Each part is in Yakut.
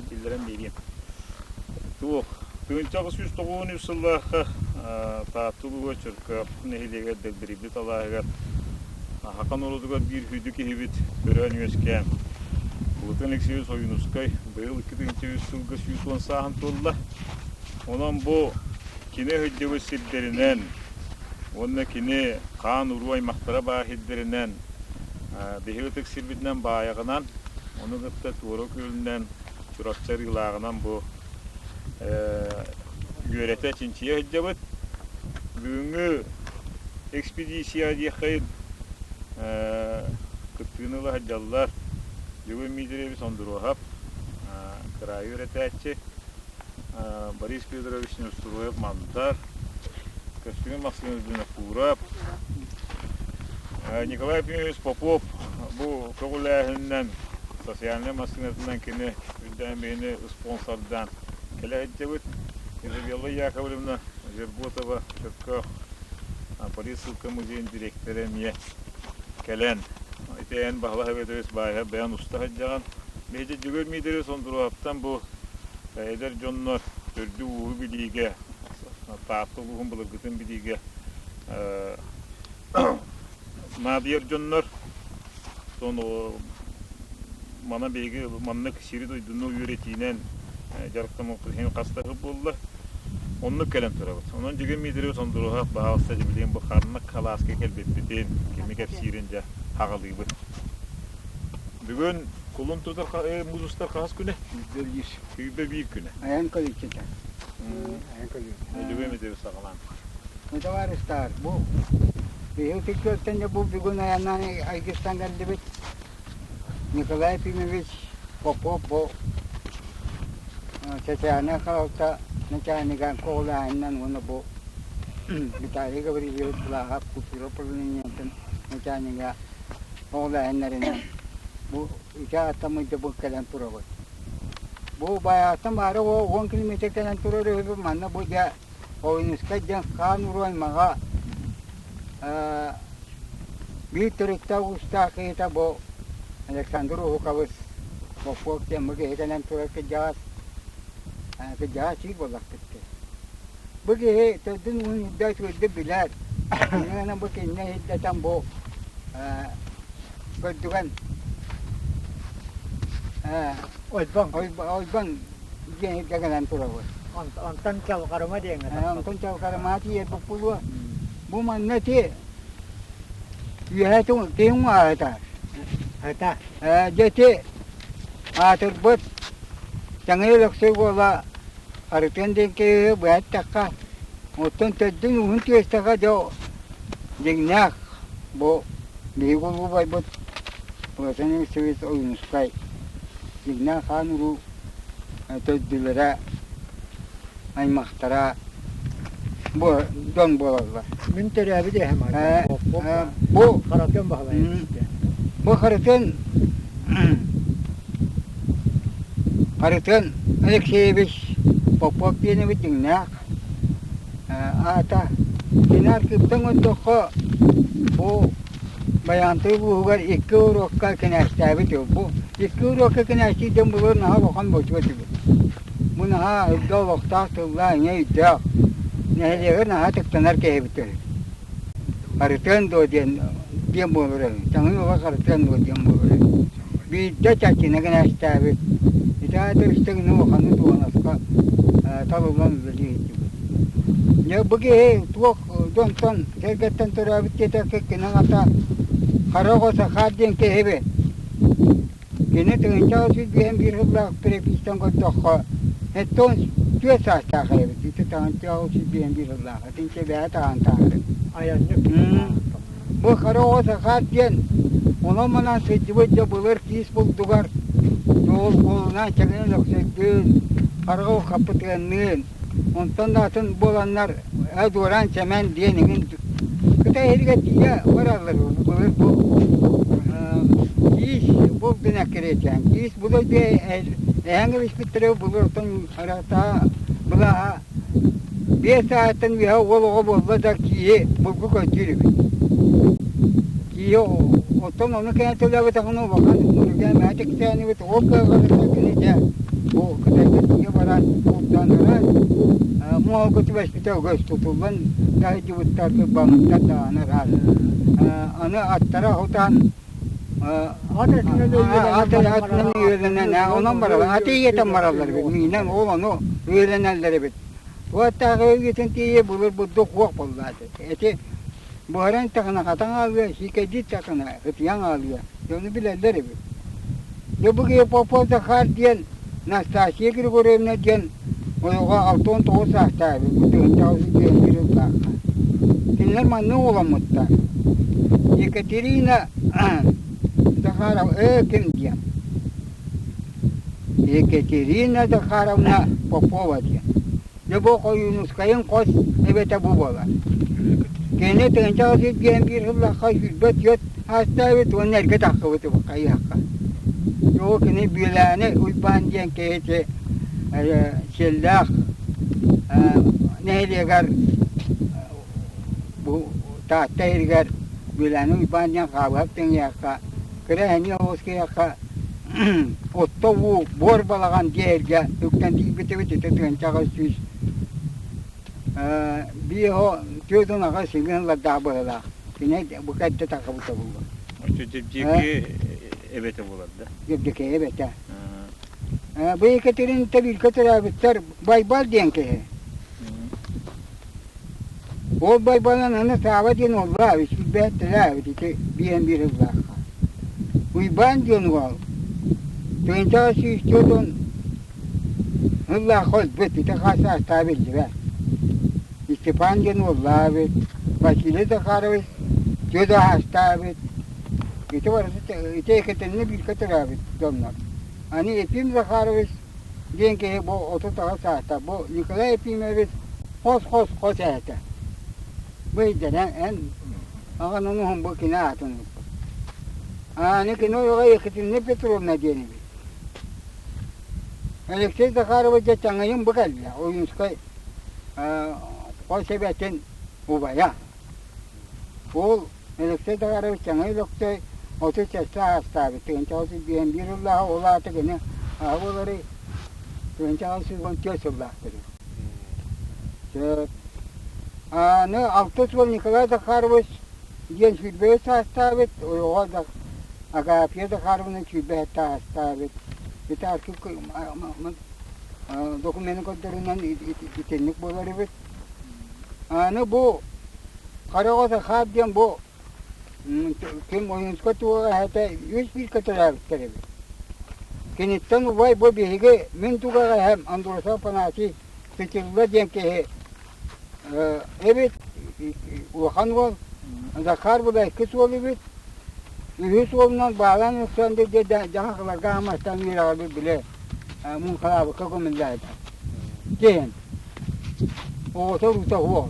Киллэрэн биэриэм. Туох, 1893 сыллаахха Таатта улууһа Чөркөөх нэһилиэгэр Дэлбэрийбит алааһыгар Саха норуотугар биир сүдү киһибит төрөөн-үөскээн Былытын Алексеевич Ойуунускай быйыл 2003 сылга 110 сааһын туолла. Онон бу кини сылдьыбыт сирдэринэн уонна кини хаан-уруу аймахтара баар сирдэринэн биһиги ытык сирбитинэн Баайаҕынан, ону кытта Туора Күөлүнэн, Чурапчы Арыылааҕынан бу үөрэтэ, чинчийэ сылдьабыт. Бүгүҥҥү экспедиция диэххэйин кыттыыны ыла сылдьаллар Дьөгүр Дмитриевич Ондуруоһап, кыраайы үөрэтээччи, Борис Федорович Неустроев-Мандар, Көстүүн Максимович Винокуров, Николай Ефимович Попов бу көҕүлээһининэн социальнай массыынатынан кини үрдээн биһини спонсордаан кэлэ сылдьабыт. Изабелла Яковлевна Жерготова Чөркөөх полиция музейын дириэктэрэ эмиэ кэлэн ити эн Баһылай Советович баайа бэйэн уста сылдьаҕын. Биһиги Дьөгүөр Дмитриевич Сондуруоһаптан бу эдэр дьоннор төрдү-ууһу билиигэ, Таатта улууһун былыргытын билиигэ наадыйар дьоннор манан биһиги маннык сири-дойдуну үөрэтиинэн дьарыктаммыппыт иһин хас да сыл буолла. Оннук кэлэн турабыт. Онон Дьөгүөр Дмитриевич Ондуруоһап баһаалыста билигин бу ханнык халааска кэлбиппитин, кими кэпсиирин дьэ хаҕалыыбыт. Бүгүн кулун тутар муус устар хаһыс күнэ? 101. 101 күнэ. Айан көлүччэтэ. Айан көлүччэтэ. Дьөгүөр Дмитриевич саҕалаан. Ну, товарищтар, бу биһиги күөлтэн бу бүгүн айаннаан айгыстан кэллибит. Николай Ефимович Попов бу Чачаана салалта начальнига көҕүлээһининэн уонна бу Виталий Гаврильевич Былааһап культура управлениетын начальнига көҕүлээһиннэринэн бу ити ааттаммыт бу кэлэн турабыт. Бу Байааттан баара 10 километр кэлэн турар үһүбүт манна бу дьэ Ойуунускай диэн хаан уруу аймаҕа биир төрүттээх уустаах киһитэ бу Александр Уһукабыс Попов диэн бу киһи кэлэн турар кырдьаҕас кырдьаҕас сиир буоллахпыт дии. Бу киһи төрдүн ууһун үрдэ үчүгэйдик билэр. Инньэ бу кинини иһиллэтэн бу көрдүгэн Ойбон. Ойбон диэн сиргэ кэлэн турабыт. Онтон Чалҕарыма диэҥҥэ Онтон Чалҕарыма тиийэрбит буолуо. Бу манна ити үөһэ киһи уҥааһыта. Ата. Дьэ ити аатырбыт Таҥай Өлөксөй уола Арытыан диэн киһи быһа эттэххэ, оттон төрдүн уһун түөстэхэ дьэ дьиҥнээх бу биһиги улуубайбыт Платон Алексеевич Ойуунускай дьиҥнээх хаан уруу төрдүлэрэ, аймахтара бу дьон буолаллар. Мин төрөөбүт эһэм Бу Харатыан Баһылай Бу Харытыан Харытыан Алексеевич Попов диэнибит дьиҥнээх аата кини архыыптан көрдөххө бу Байаантай улууһугар икки уруокка кинээстээбит бу икки уруокка кинээстиир дьон былыр наһаа улахан бочуот эбит бу наһаа үрдэ олохтоох тыллаах ийэ өйдөөх нэһилиэгэр наһаа ытыктанар киһибит үһү Харытыан дуо диэн диэн буолар үһү таҥыы уола харытыан дуо диэн буолар үһү биирдэ чаччына кинээстээбит ити аата үстэ гына улаханнык дуоһунаска талыллан үлэлии сылдьыбыт дьэ бу киһи туох дьонтон сэргэттэн төрөөбүт диэтэххэ кини аҕата Хара оҕо Сахаар диэн киһи эбит Кини 1851 сыллаах перепистэн көрдөххө, 74 саастаах эбит. Ити 1851 сыллаах. Итинчэ бэйэ таһан таһаарар. Айанньыт. Бу хара оҕо Сахаар диэн онон-манан сылдьыбыт дьэ былыр киис булдугар суол уолунаан чэгини Лөксөйдүүн, хараҕы Хаппытыанныын, онтон да атын буоланнар Ээ Дуораан Сэмэн диэн иҥин Кытай иһигэр тиийэ бараллар былыр бу киис булдун эккириэтээн киис бу дойду эһэҥ эбиспиттэрэ былыр оттон аратаа былааһа 5 саастан үөһэ уол оҕо буолла да кииһи булгу көрдүүр эбит кииһи оттон ону кэнэ төлөөбөтөҕүнэ улахан муруга мээчиктээнибит ол кыаҕырыттан кини дьэ. араас бултаан араас муоһуга түбэспитэ үгэс тутуллан сылдьыбыттар кырбаммыттар даҕаны араас. Аны аттара хутаан ат атынан үөлэнэн онон бараллар аты иэтэн бараллар эбит миинэн ол ону үөлэнэллэр эбит. Уоттааҕы өлгүтүн тиийэ былыр бурдук суох буолла эти буһаран иттэххинэ хатан хаалыа, сиикэйдии иттэххинэ ытыйан хаалыа. Дьону билэллэр эбит. Дьэ бу киһи Попов Захар диэн Настасья Григорьевна диэн ойоҕо 69 саастаах эбит, бу 1951 сыллаахха. Кинилэр манна уоламмыттар. Екатерина Захарова э ким диэн. Екатерина Захаровна Попова диэн. Дьэ бу Ойуунускайын хос эбэтэ бу буолар. Кини тыһыынча сиргиэн биир сыллаахха 24 аастаабыт уонна эргэ тахсыбыт хайыһахха. Ол кини Бүөлээни Уйбаан диэн киһити сиэллээх нэһилиэгэр бу Таатта иһигэр Бүөлээни Уйбаан диэн хаалыһар тэҥиэххэ кыра эһэни оҕус киһиэхэ отто уу буор балаҕан диэргэ үктэн тиийбитибит ити 1800 биэһо 48 сыгын ылардаах быһыылаах кини бу кэрдэ тахабыта буолуо. Оччо Дьэбдьиэки эбэтэ буолар да? Дьэбдьиэки эбэтэ. Бу Екатерина бииргэ төрөөбүттэр Байбал диэн киһи. Ол Байбалан аны Сааба диэн уоллаах, сүүрбэһиттэлээбит ити биэн биир сыллаахха. Уйбаан диэн уол 1940 сыллаахха өлбүт, ити хас саастаах биллибэт. Степан диэн уоллаабыт, Василий Захарович түөрт аһаастаабыт. Ити барыта ити Екатерина бииргэ төрөөбүт дьоннор. Аны Ефим Захарович диэн киһи бу 38 саастаах. Бу Николай Ефимович хос-хос-хос эһэтэ. Бу өйдөнө эн аҕан уһун бу кини аатын ылбыт. Аны кини ойоҕо Екатерина Петровна диэн эбит. Алексей Захарович дьэ чаҥыйын бу кэллэ. Ойуунскай хос эбэтин убайа. Ол Алексей Захарович Чаҥый Лөксөй 37 аастаабыт 1951 сыллааҕы ол аата кини аһа буоларый 1914 сыллаахтар. Аны алтыс уол Николай Захарович диэн 25 саастаабыт, ойоҕо Агафья Захаровна 27 саастаабыт. Ити архив докумены көрдөрүнэн итинник буолар эбит. Аны бу Хараҕа Захар диэн бу ким Ойуунскай туоҕа эһэтэ үс бииргэ төрөөбүттэр эбит. Киниттэн убай бу биһиги мин тугаҕа эһэм Андросов Афанасий Сычылла диэн киһи эбит улахан уол Захар була иккис уол эбит. Үһүс уолунан Баалан Александр диэн дьаһахларга аамастан үөрэҕи билэ муҥхалаабыкка көмүллээбитэ. Диэн оҕото уруута суох.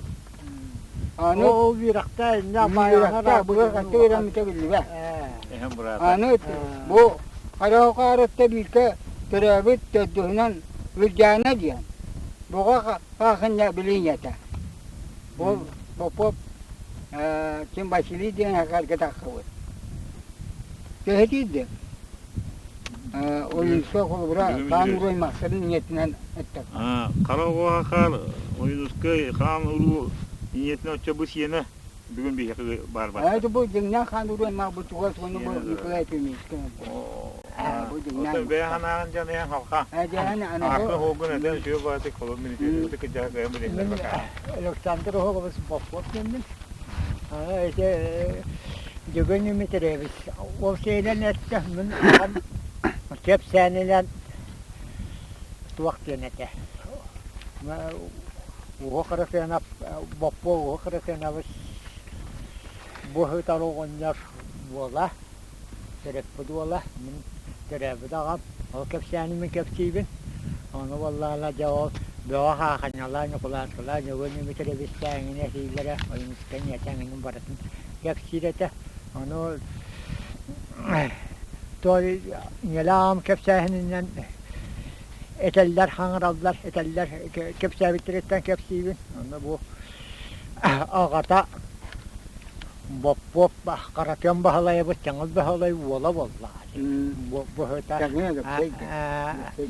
Аны Ол үөрэхтээ иннэ үөрэхтээ былыр хатты үөрэммитэ биллибэт. Аны бу Харахаарытта бииргэ төрөөбүт төрдүһүнэн Үрдьээнэ диэн Буҕа Хаахынньа билиинэтэ. Ол Попов ким Василий диэн хакарга тахсыбыт. Төһө тиийдим? Ойуунускай холобура хаан уруу аймахтарын ийэтинэн эттэх. Хара оҕо Ойуунускай хаан уруу ийэтинэн оччо бу сиэнэ бүгүн биһиэхэ баар баар. Это бу дьиҥнээх хаан уруу аймах бу чугас уонна бу Николай Ефимовичка. Бу дьиҥнээх. Оттон бэйэ ханаан дьон эйэн халха. Аакы хоогун этэн үтүө бааты колон минитиэти кыдьаха кыйан билиннэр бакаа. Александр Оһогович Попов диэммин. Ити Дьөгүн Дмитриевич ол сиэнэн эттэ мин аҕам кэпсээнинэн туох диэн этэ Уһук Хрысыанап Боппуо Уһук Хрысыанабыс бу сытар оҕонньор уола төрөппүт уола мин төрөөбүт аҕам ол кэпсээни мин кэпсиибин ону буоллаҕына дьэ ол бөҕө хаахынньалаа Ньукулааскалаа Ньөгүн Дмитриевичтээ эҥин этиилэрэ Ойуунускай ийэтэ эҥинин барытын кэпсиир этэ. Ону той ийэлээх кэпсээһининэн этэллэр, хаҥыраллар, этэллэр кэпсээбиттэриттэн кэпсиибин. Онно бу аҕата Боппуоп Харатыан Баһылайабыт Чаҥыл Баһылай уола буоллаҕа быһыта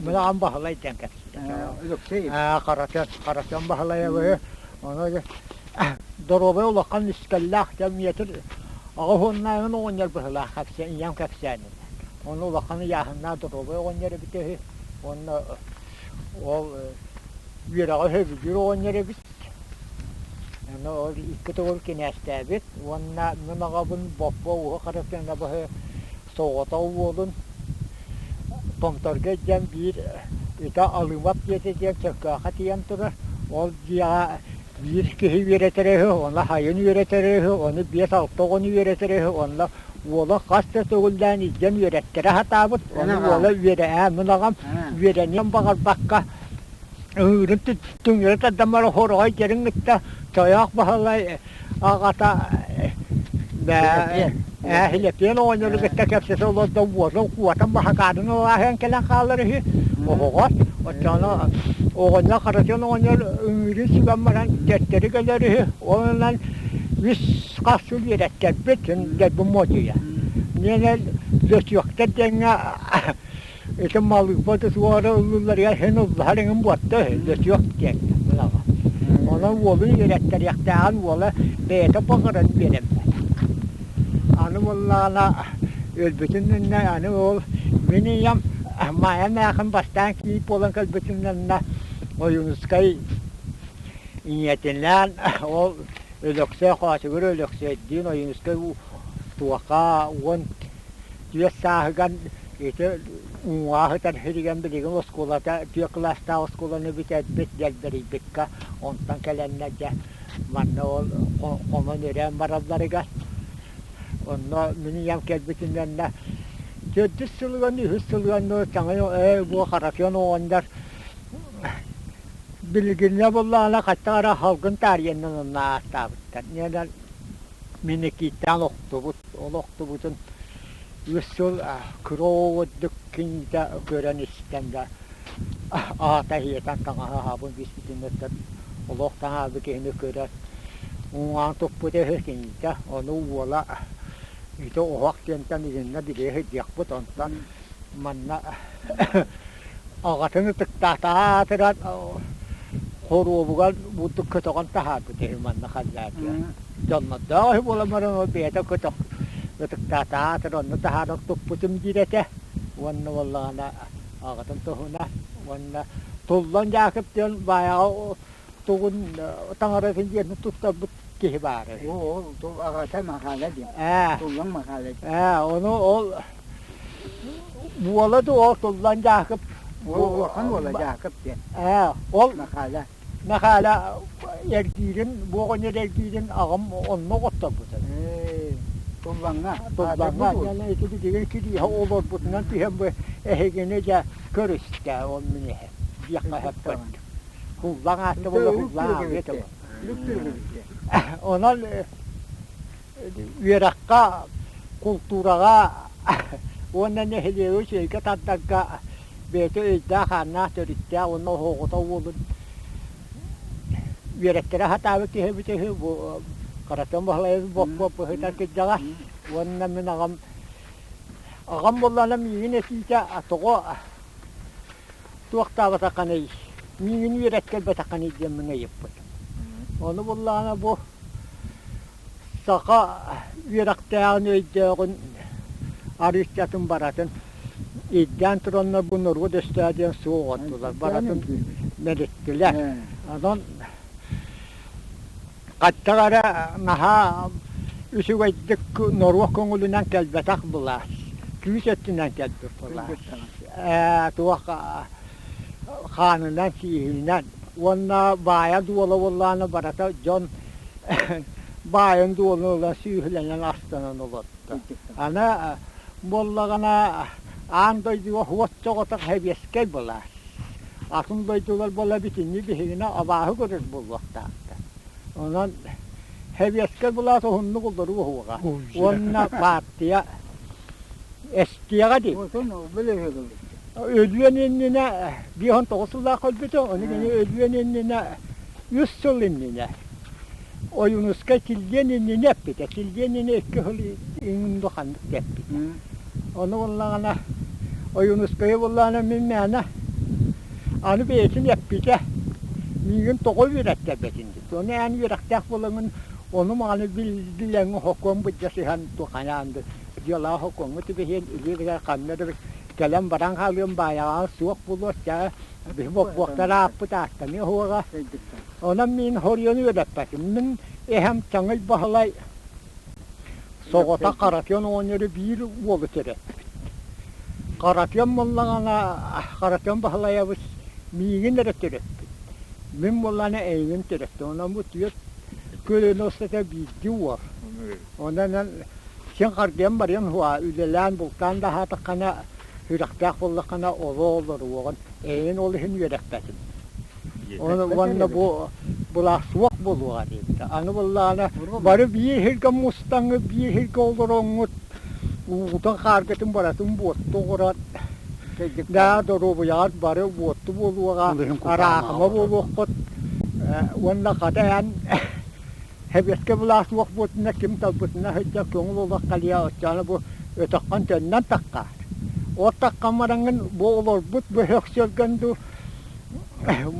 мин аҕам Баһылай диэн кэпсиирэ Харатыан Харатыан Баһылайабыһы ону доруобай улахан искэллээх дьон аҕыс уоннааҕын оҕонньор быһыылаах кэпсээн ийэм кэпсээнинэн ону улахан ыйааһыннаах доруобай оҕонньор эбитэ үһү уонна ол үөрэҕи сөбүлүүр оҕонньор эбит Аны ол икки төгүл кинээстээбит уонна мин аҕабын Боппо Уһук Арассыанабыһы соҕотох уолун Томторго илдьэн биир ити Алымов дьиэтэ диэн Чөркөөххө тиийэн турар. Ол дьиэҕэ биир киһи үөрэтэрэ үһү, ону сайын үөрэтэрэ үһү, ону биэс-алта оҕону үөрэтэрэ үһү, онно уола хас да төгүллээн илдьэн үөрэттэрэ сатаабыт. Ону уола үөрэ ээ мин аҕам үөрэниэн баҕарбакка Ыҥыырын түҥнэри тардан баран хороҕой дьэрин кытта Чойоох Баһылай аҕата Һилэпиэн оҕонньору кытта кэпсэтэ олордо уотун куотан баһакаатын ылааһыан кэлэн хаалар үһү оһоҕос оччоҕуна оҕонньор Харатыан оҕонньор ыҥыырын сүгэн баран төттөрү кэлэр үһү онон үс хас сыл үөрэттэрбит дэлби модьуйа миэнэ лөчүөктэр диэҥҥэ Ити малыыпа тутуора ыллыылларыгар син ыллаһар эҥин буотта үһү, лөчүөк диэн мынаҕа. Онон уолун үөрэттэриэхтээҕин уола бэйэтэ баҕаран үөрэммэтэх. Аны буоллаҕына өлбүтүн иннинэ аны ол мин ийэм Маайа эмээхин бастаан кийиит буолан кэлбитин иннинэ Ойуунускай ийэтинээн ол Өлөксөй Хоочугур Өлөксөйдүүн Ойуунускай туохха 14 сааһыгар ити уҥуоҕа сытар сиригэр билигин оскуолата түөрт кылаастаах оскуоланы бүтэрбит дэлбэрийбиккэ онтон кэлэннэр дьэ манна ол хонон өрөөн баралларыгар онно мин ийэм кэлбитинэн төрдүс сылыгар үһүс сылыгар саҥа ээ бу Харатыан оҕонньор билигиннэ буоллаҕына хаттах эрэ салгын таарыйаннан онно ааттаабыттар Миникииттээн охтубут Ол охтубутун үс сыл кыра оҕо кинитэ көрөн-истэн да аата иһиэтэн таҥаһа аһаабын биспитиннэртэн олох таҥаһы киһини көрөн уҥаан туппута үһү кинитэ ону уола ити оһох диэнтэн итиннэ билиэ сылдьыахпыт онтон манна Аҕатын ытыктаатаатыран хоруобугар бурдук көтөҕөн таһаарбыт үһү манна халлаатыгар. Дьоннордоох үһү буолан баран ол бэйэтэ көтөх ытыктаатаатыр онно таһааран туппутум диир этэ. Уонна буоллаҕына аҕатын туһуна уонна Туллан Дьаакып диэн баайаҕа тугун таҥаратын дьиэтин туттарбыт киһи баара үһү. Ол аҕата Махаала диэн. Ээ. Туллан Махаала диэн. Ээ, ону ол Уола да ол Туллан Дьаакып Ол улахан уола Дьаакып диэн. Ээ, ол Махаала. Махаала эргиирин, бу оҕонньор эргиирин аҕам онно оҕотторбута. Ээ, Туллаҥҥа. Туллаҥҥа диэн ити билигин кирииһэ олорбутунан түһэн бу эһигини дьэ көрүстэ ол мин эһэ диэххэ сөп Куллаҥ аатта буолла куллаҥ аҕыйа этэ. Онон үөрэххэ, култуураҕа уонна нэһилиэги үчүгэйгэ тардарга бэйэтэ өйдөөх-ааннаах, төрүттээх уонна оһоҕото уолун үөрэттэрэ сатаабыт киһи эбитэ үһү. Бу Каратон Баһылайабыс Боппуоп быһыытар кырдьаҕас уонна мин аҕам аҕам буоллаҕына миигин этиитэ тоҕо туохтаабатаххыный, миигин үөрэттэрбэтэххиний диэммин ыйыппытым. Ону буллаҕына бу саха үөрэхтээҕин өйдөөҕүн арыыччатын баратын ирдээн тураннар бу норуот өстөөх диэн суох оҥордулар баратын мэлиттилэр онон хаттах эрэ наһаа үчүгэйдик норуот көҥүлүнэн кэлбэтэх былаас күүс өттүнэн кэлбит былаас ээ туох хаанынан сииһинэн уонна баайа дуола буоллаҕына барыта дьон баайын дуолун ылан сүүһүлэнэн астанан олордо. Аны буоллаҕына аан дойдуга уот соҕотох сэбиэскэй былаас. Атын дойдулар буола бүтүннүү биһигини абааһы көрөр буолуохтаахтар. Онон сэбиэскэй былаас уһуннук олоруо уһуоҕа. Уонна партия эстиэҕэ дии. Өлүөн иннинэ 59 сыллаах өлбүтэ, ону кини өлүөн иннинэ үс сыл иннинэ. Ойуунускай Килбиэн иннинэ эппитэ. Килбиэн иннинэ икки сыл иҥин ханнык эппитэ. Ону буоллаҕына Ойуунускайы буоллаҕына мин мээнэ аны бэйэтин эппитэ. Миигин тоҕо үөрэттэрбэтин диэн. Ону эн үөрэхтээх буолаҥҥын ону маны билэҥҥин хокуон былдьасыһан хайаан да дьыалаҕа хокуоҥҥа түбэһиэн илии ханна да кэлэн баран хаалыам баайаҕа суох буолуо чаа биһи боппуохтар ааппыт ааттаныа суоҕа. Онон мин хоруйан үөрэппэтим. Мин эһэм Чаҥый Баһылай соҕотох Харатыан оҕонньору биир уолу төрөппүт. Харатыан буоллаҕына, Харатыан Баһылайабыс миигин эрэ төрөппүт. Мин буоллаҕына эйигин төрөттүм. Онон бу түөрт көлүөнэ устата биирдии уол. Онон син харгыйан барыан суоҕа, үлэлээн, бултаан да аһаатаххына, сүрэхтээх буоллаххына, олох олоруоҕун. Эйигин ол иһин үөрэппэтим. Уонна бу былаас суох буолуоҕа диэбитэ. Аны буоллаҕына бары биир сиргэ мустаҥҥыт, биир сиргэ олороҥҥут, уутун хааргытын барытын буотту оҥорон, да доруобуйаҕыт бары буотту буолуоҕа, араахыма буолуоххут уонна хата эн Сэбиэскэй былаас суох буолтуна ким талбытына сылдьар көҥүл олох кэлиэ оччоҕуна бу өтөххөн төннөн таххаар. Ол таххан бараҥҥын бу олорбут бу өксөлгөн дуу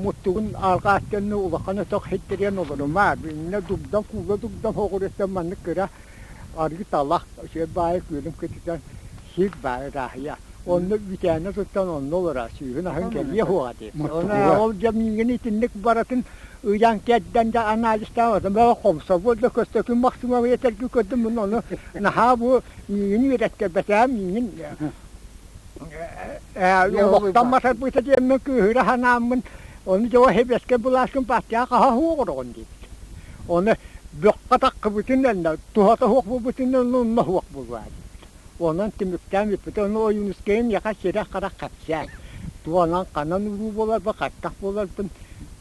муттугун арҕааттан улахан өтөх ситтэриэн олорумаар. Иннэ дугдан куула дугдан хоҕуруттан маннык кыра арыы талах үчүгэй баайы күөлүм кытытан сир баайы ырааһыйа. Онно бүтээнэ туттан онно олорор сүүһүн аһын кэлиэ суоҕа диэбит. Ону ол дьэ миигин итинник барытын ыйан кэрдэн да анализтаабатым. Бөҕө хомсобуол да Көстөкүүн Махсымовы этэргэ көрдүм мин ону наһаа бу миигин үөрэттэрбэтээм миигин олохтон матарбыта диэммин кыыһыра санааммын ону дьэ сэбиэскэй былааскын партияҕа хаһа суох ороҕун диэбит. Ону бөххө таххыбытын эннэ туһата суох буолбутун онно суох буолуо диэбит. Онон түмүктээн бүппүтэ. Ону Ойуунускайым миэхэ сирэ-хара кэпсээн. Туонан ханан уруу буоларбын, хаттах буоларбын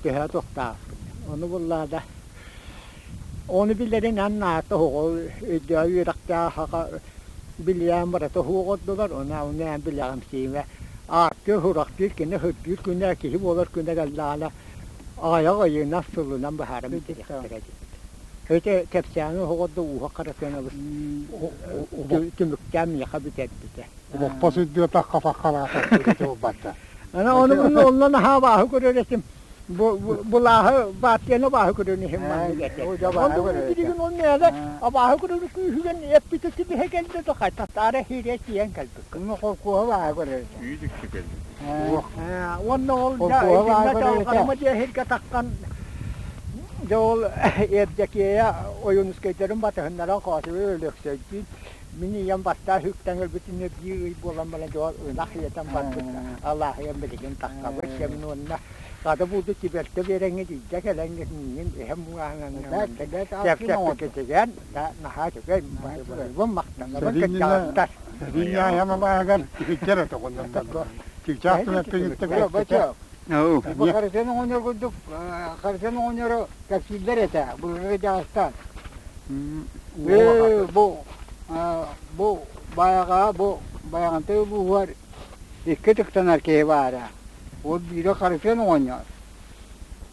төһө туохтаахпын. Ону буллаада. Ону билэрин эн наата оҕо өйдөөх үөрэхтээх аҕа билиэн барыта суох ордулар. Ону ону эн билэҕимсийимэ. Ааттыыр, сурахтыыр кини сырдыыр күнэ, киһи буолар күнэ кэллэҕинэ аҕыйах ыйынан, сылынан быһааран бүтүөхтэрэ диэбит. Ити кэпсээни оһоҕордо ууһа Харатыанабыс түмүктээн миэхэ бүтэрбитэ. Олохпос үрдүөтэх хафаххалаата буолбатта. Ана ону муну онно наһаа абааһы көрөр этим. Бу былааһы бааттыйаны абааһы көрөн иһин маннык этэ. Онно билигин ол мээнэ абааһы көрөр күүһүгэн эппитэ түбэһэ кэллэ да хайтатаара хиирэ тиийэн кэлбит. Уну холкуоһа абааһы көрөр этэ. Үй дикки кэлбит. Уонна ол дьа дьиэһиргэ таххан Дьэ ол Евдокия Ойуунускайдарын батыһыннаран Хоосуйу Өлөксөйдүүн мин ийэм бастаан үктэн өлбүтүнэ биир ый буолан баран дьэ ол ынах ийэтэн барбыт алааһыйан билигин таххабыт дьэ мин уонна хата булду түбэлтэ биэрэҥҥит илдьэ кэлэҥҥит миигин эһэм муҥааһынан кэпсэппиккитигэр да наһаа үчүгэй бу махтанабын кырдьаҕастар Сэрии алааһыгар иккэр этэ Чыычаах түмэппин Бу Харытыан оҕонньор курдук Харытыан оҕонньору кэпсииллэр этэ былыргы дьаҕастан. Бу бу Байаҕаҕа бу Байаҕантай улууһугар икки ытыктанар киһи баара. Ол биирэ Харытыан оҕонньор,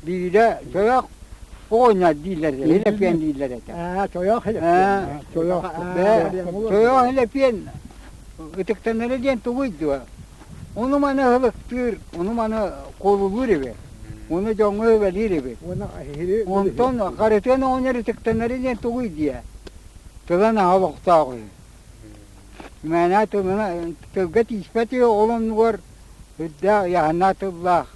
биирэ Чойоох оҕонньор дииллэр этэ, Илэпиэн дииллэр этэ. Чойоох Илэпиэн. Чойоох Илэпиэн ытыктанара диэн тугуй дуо? Ону-маны ыһылыктыыр, ону-маны куолулуур эбит. Ону дьоҥҥо үбэлиир эбит. Онтон Харытыан оҕонньор ытыктанары диэн тугуй диэ? Тыла наһаа олохтоох үһү. Мээнэ тылына тылга тииспэт үһү, ол оннугар үрдээх ыйааһыннаах тыллаах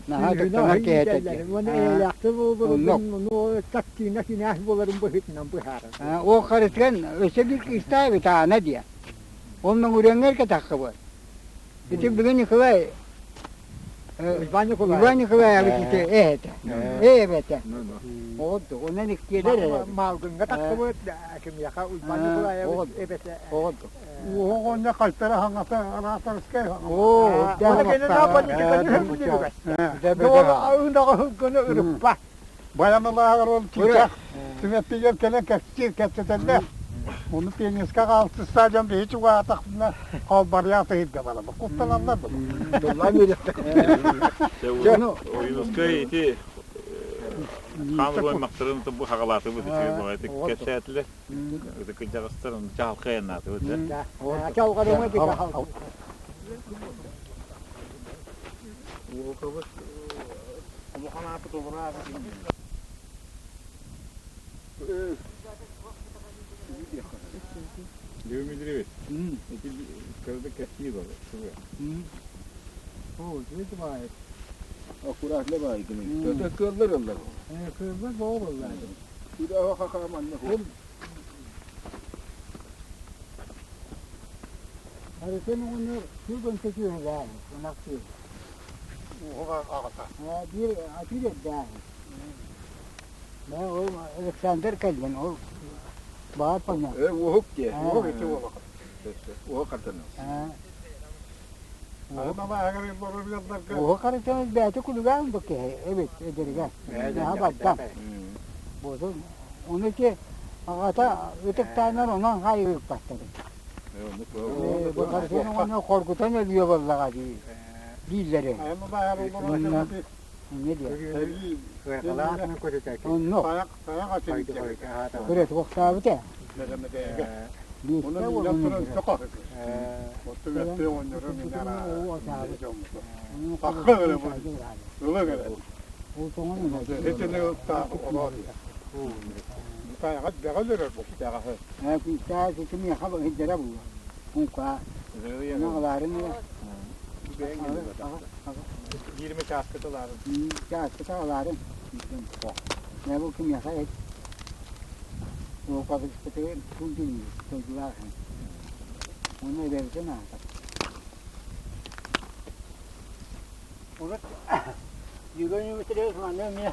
наһаа ытыктанар киһи этэ диэн. Уонна эйэлээхтик буоларын, ону тактина кинээс буоларын быһыытынан быһаарар. Ол Харытыан өссө биир кыыстаах эбит Аана диэн. Ол Мөҥүрүөҥҥэ эргэтаххыбыт. Ити бүгүн Николай Иван Николаевич. Иван Николаевич ити эһэтэ. Эбэтэ. Оҕоддук. Онон иккиэлэр эрэ. Маалгыҥҥа тахсыбыт кимиэхэ Уйбаан Николаевич эбэтэ. Оҕоддук. Уоҕонньо хайтара хаҥата араатарскай Оо, Оны кэннэ политиканы хөргүнүгэр. Ынаҕы хылгыны ырыппа. Баянылааҕар ол чыычаах түмэппигэр кэлэн кэпсиир кэпсэтэллэр. Ону пианистка хаалтыстаа дьон биһи чугаһаатахпына холбарыйаах тыһыйда барабын. Куттаналлар Тыллаан үөрэхтэ. Ойуунускай ити Хаан уруй бу хаҕалаатыбыт үчүгэй баҕайытык кэпсээтилэр. Ытык кырдьаҕастар чаҕылхай айаннаатыбыт. Чалҕарыма дика Уолукабыт улахан аапыт олору Дмитриевич, ити кырдык кэпсии бар, Аккуратно баайдым. Кыаллар ыллар. Кыаллар боҕо боллаа. Харытын оҕонньор сүргөн көтүөһүлээх, ынах сүөһү. Уһуга аҕата. Биир атыыр эрдээх. Ол Александр кэллин, ол баар пана. Уһук диэ. Уһук ити уолаха. Уһук хартана. Уһук харытын бэйэтэ күлүгээн бу киһи эбит эдэригэр. Наһаа бардам. Буотун ону ити аҕата ытыктааннар онон хайыыппаттар. Бу харытын оҕону хоргутан өлүө буоллаҕа дии дииллэрэ. Инньэ диэн. Оннук. Көрө туохтаабыта. Биирдэ уолун Биирме чааскыта ылаарын. Чааскыта ылаарын. Бу кимиэхэ Уопабыспытыгар тулдуйуу дойдулаах Уонна эбэбитин аата. Урут Юрий Дмитриевич манна эмиэ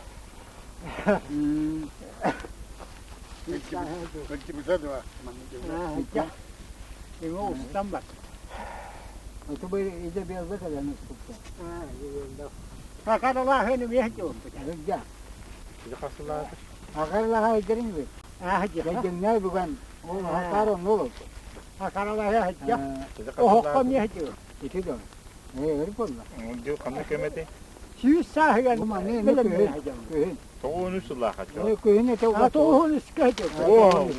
Эми устан бар. Это бы иде белда кэлэн уступта. Сакаралааһын эмиэ дьуомпут. Ыгдя. Акаралаһа идерин бит. Дьэҥнээ бүгэн ол хатаар онно олорду. Акаралаһа сылдьа. Оһоххо эмиэ дьуо. Ити да. Ээ өр буолла. Дьыл ханна көмөтүй? Сүүс сааһыгар Бу маны эми күһүн. Күһүн. Тоҕуон үс сыллаах Э күһүн этэ Тоҕуон үскэ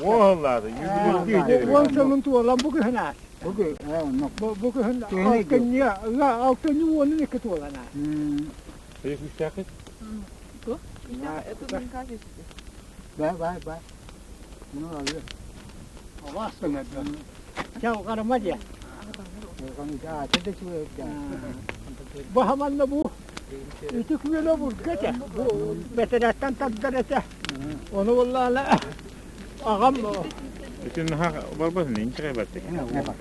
Уоһаллаады. Юбилейдии Уон сылын туолан бу күһүн аас. Бу кү ээ оннук. Бу күһүн алтынньы алтынньы уонун икки туолан аас. Сәйі күстәқит? Бай бай бай. Ну алы. Чалҕарыма диэн. Бу хаманна бу ити күөлэ бурга этэ. Бу бэтэрээттэн тардар этэ. Ону буоллаҕына аҕам Итин барбатын инчэҕэй баттык.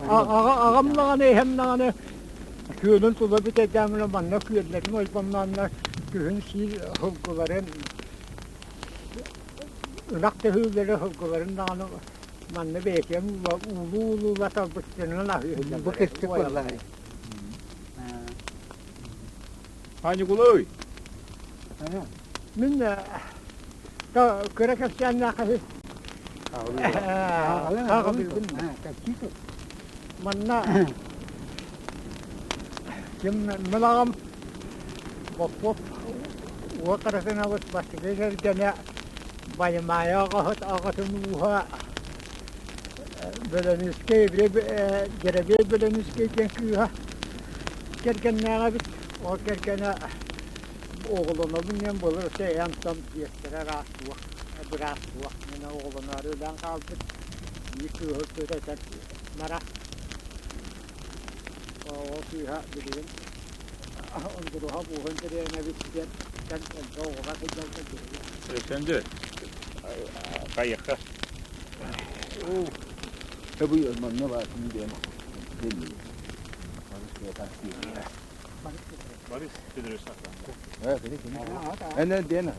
Аҕам даҕаны эһэм даҕаны күөлүн тула бүтэйдээминэ манна күөллэрин ойбоннооннор күһүн сиир сылгыларын ынах төһүүлэри сылгыларын даҕаны манна бэйэтин уулуу-уулуула талбыттарынан аһыы Бу кыстык буоллаҕай. Ньукулай! Мин кыра кэпсээннээх Манна ким мин аҕам Боппуоп уот Аратыҥабыт бастакы кэргэнэ Байымаайа аҕаһыт аҕатын ууһа Бөлөнүүскэй Дьэрэбиэй Бөлөнүүскэй диэн кыыһа кэргэннээҕэ эбит. Ол кэргэнэ оҕолонобун диэн былыр өссө эм-том диэктэрэ ыраас суох, быраас суох. Мин оҕолоноору өлөн хаалбыт. Биир кыыһы көтөтөн мара. Ол кыыһа билигин Ондуруһа буоһун тэриэнэбит диэн элбэх оҕоҕо сылдьаллар билигин. Өсөндө хайыхха. Эбий манна баатын диэн Борис Федорович Эне диэн.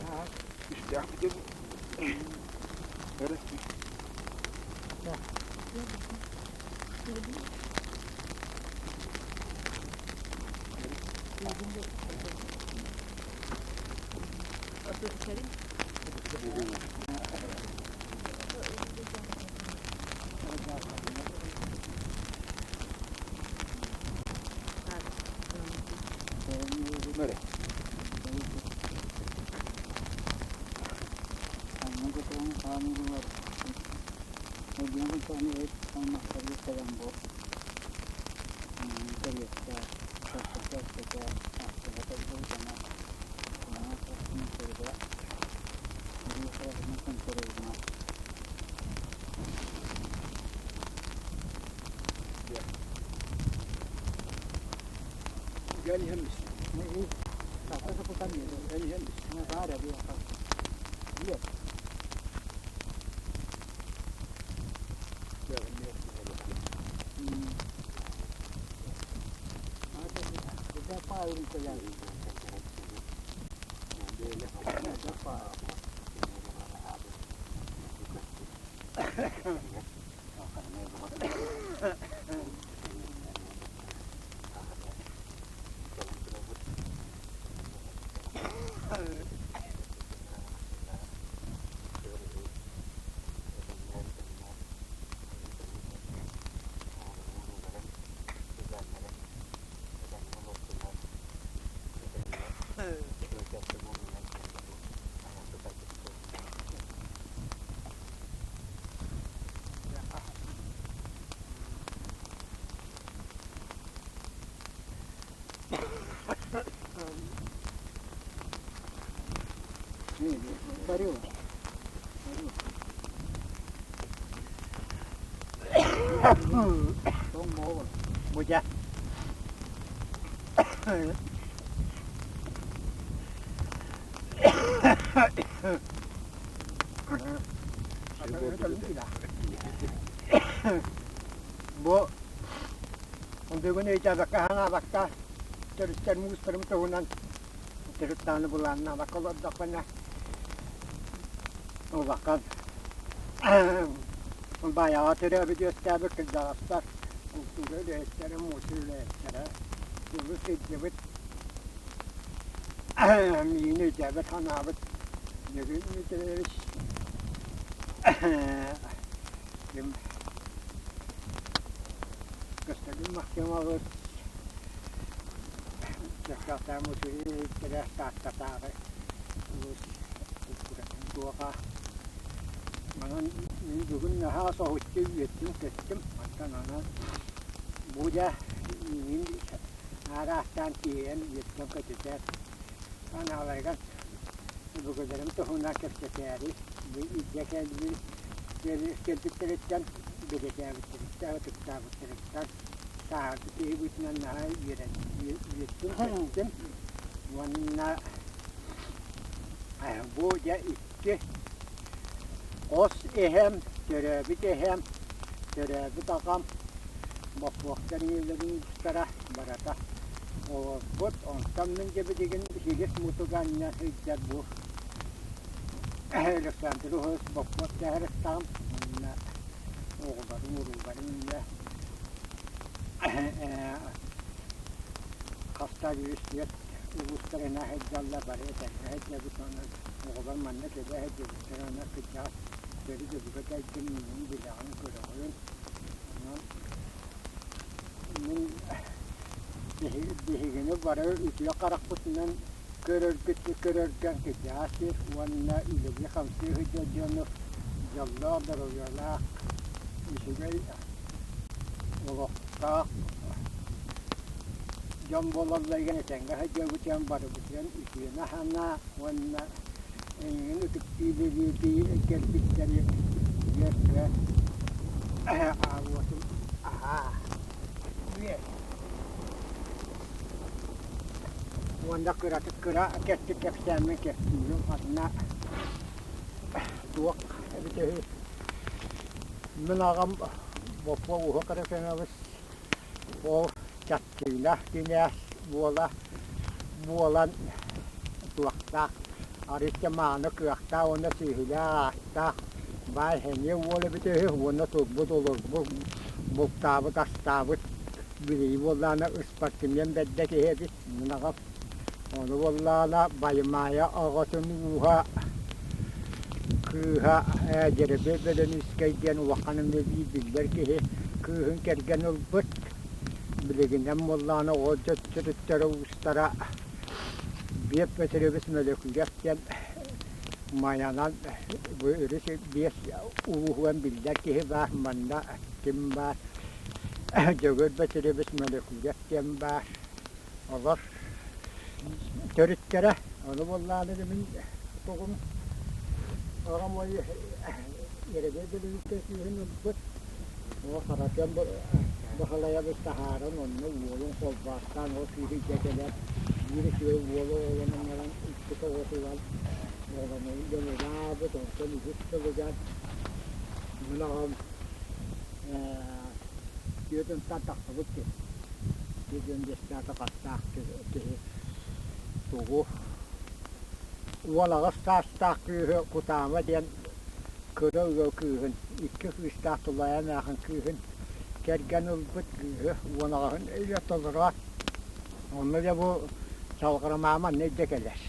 Ханыылар Өлүөн аймахтарга кэлэн бу кэриэстээх кэпсэтэ ахтыбата дьоно Gel yemişsin. Gel yemişsin. Бу дьэ Бу бүгүн өйдөөбөккө санаабакка төрүттэр муустарым туһунан төрүт даҕаны былааннаабакка олордохпуна улахан Баайаҕа төрөөбүт үөскээбит кырдьаҕастар, култуура үлэһиттэрэ, муоча үлэһиттэрэ сылы сылдьыбыт миигин өйдөөбөт санаабыт Дьөгүөр Дмитриевич ким Көстөкүүн Максимович Чехтаах мусуйун үлэһиттэрэ Тааттатааҕы улуус култууратын туоҕа Манан мин бүгүн наһаа соһуччу үөттүм-көттүм. Оттон онон бу да миигин араастаан тиэйэн үөттэн-көтүтэр санааларыгар өбүгэлэрим туһунан кэпсэтээри бу илдьэ кэлбит кэлбиттэриттэн, бэлиэтээбиттэриттэн, ытыктаабыттарыттан сааһырбыт киһи быһыытынан наһаа үөрэн үөттүм-көттүм. Уонна бу дьэ икки Хос эһэм, төрөөбүт эһэм, төрөөбүт аҕам Боппуохтар ийэлэрин уустара барыта олорбут. Онтон мин дьэ билигин силис мутуга анньа сылдьар бу Александр Уһус Боппуох дьаһарыктаҕым уонна оҕолорум, урууларым ийэ хаста үс түөрт улуустарына сылдьаллар, бары этэҥҥэ сылдьабыт уонна оҕолор манна кэлэ сылдьыбыттара уонна кырдьаҕас төрүт өбүгэ дайдым миигин билэҕин, көрөҕүн. Онон мин биһигини бары үтүө харахпытынан көрөргүт көрөргөн кырдьаҕас сир уонна үлэлии-хамсыы сылдьар дьону дьоллоох, доруобуйалаах, үчүгэй олохтоох дьон буолалларыгар этэҥҥэ сылдьабытыгар барыбытыгар үтүөнү санаа уонна эйигин ытыктыы бэлиэтии кэлбиттэри үөрдэ аалуотун аһаа үөр уонна кыратык кыра кэрчик кэпсээммин кэпсиирим ханна туох эбитэ үһү мин аҕам Боппо Уһук Аракынович ол чахчыына кинээс буола буолан туохтаах арыычча мааны кыахтаах уонна сүөһүлээх ааттаах баай сэниэ уол эбитэ үһү уонна турбут олорбут бултаабыт астаабыт билии буоллаҕына ыспартымыан бэрдэ киһи эбит мин аҕам ону буоллаҕына Байымаайа оҕотун ууһа кыыһа Дьэрэбиэй Бөлөнүүскэй диэн улахан эмиэ биир биллэр киһи кыыһын кэргэн ылбыт. Билигинэн буоллаҕына оҕо дьөттөрүттэрэ уустара Биэп Бөтүрүөбүс Мөлөкүүрэп диэн. Майанан бу өрүс биэс улууһунан биллэр киһи баар, манна ким баар, Дьөгүөр Бөтүрүөбүс Мөлөкүүрэп диэн баар. Олор төрүттэрэ, ону буоллаҕына мин тугум аҕам ой Ерегей Бүлүүккэ күүһүн ылбыт, ол Харатыан Баһылайабыс таһааран онно уолун холбоостаан ол күүһү дьэ кэлэн биир үчүгэй уолу оҕолонон баран иккитэ оҕотугар оҕолонорун дьон ылаабыт, онтон үһүс сылыгар мин аҕам түөрт тахсыбыт киһи 45 хастаах киһи тугу 18 саастаах кыыһы Кутаама диэн кыра ыал кыыһын, икки кыыстаах Тулаайа эмээхин кыыһын кэргэн ылбыт кыыһы 18-ын өйө толороот, онно дьэ бу Чалҕырымаа манна илдьэ кэлэр.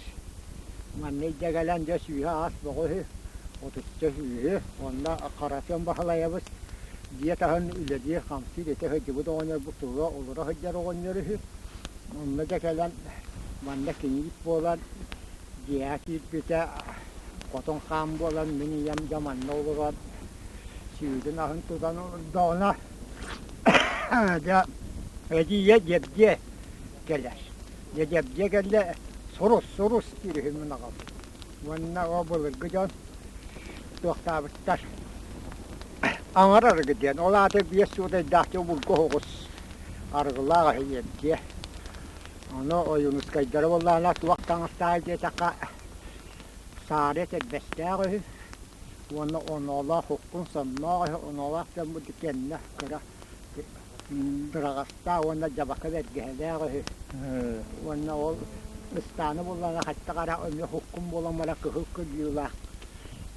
Манна илдьэ кэлэн дьэ сүүһэ аас бөҕө үһү, отучча сүүһү, онно Харатыан Баһылайабыс дьиэ таһын үлэлиир-хамсыыр этэ сылдьыбыт оҕонньорбут тула олоро сылдьар оҕонньор үһү. Онно дьэ кэлэн манна киниит буолан дьиэҕэ киирбитэ хотун хаан буолан мин ийэм дьэ манна олорон сүүрүн аһын тутан олордоҕуна дьэ эдьиийэ Дьэбдьиэ кэлэр. Дьэ Дьэбдьиэ кэллэ сурус сурус диир үһү мин аҕам. Уонна ол былыргы дьон туохтаабыттар аҥар арыгы диэн ол аата биэс суотайдаах дьэ обургу оһоҕос арыгылаах үһү Дьэбдьиэ. Ону Ойуунускайдара буоллаҕына туох таҥастаах диэтэххэ саары этэрбэстээх үһү уонна оноолоох уккун сонноох үһү, оноолоох дьоммут кэннэ кыра быраҕастаах уонна дьабака бэргэһэлээх үһү. Уонна ол ыстааны буллаҕына хаттах эрэ эмиэ уккун буолан баран кыһыл кырдьыылаах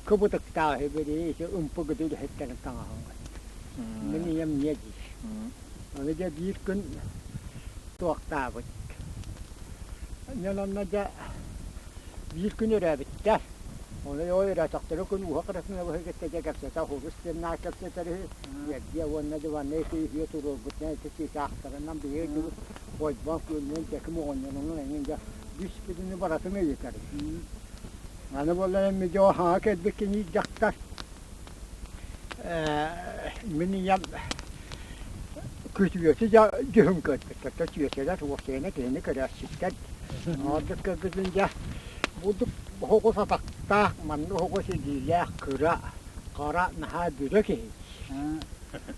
кыбытыктаах үһү били ити ымпыгыды үлэһиттэрин таҥаһын Мин ийэм ийэ диир. Аны дьэ биир күн туохтаабыт. Дьон онно дьэ биир күн өрөөбүттэр. Ону ол өрөөтөхтөрө күн уһа кырасыҥа кытта дьэ кэпсэтэ хурус диэн наар кэпсэтэр үһү. Эрдиэ уонна дьыбаннай үһүө туруорбутунан ити чыычаахтарынан биһиги дьыбыт ойбон күөлүнэн дьэким оҕонньорунан эҥин дьэ бүс-бүтүнү барытын ыйытар. Аны буоллар эмиэ дьэ хаҥа кэлбит кини дьахтар Мин ийэм күтүөтү дьүһүн көрбүттэр, чүөчэлэр уопсайынан киһини көрөөччүттэр. Ордук көрбүтүн дьэ бурдук оһоҕос атахтаах, маннык оһоҕос илиилээх, кыра, хара наһаа бүрэ киһи.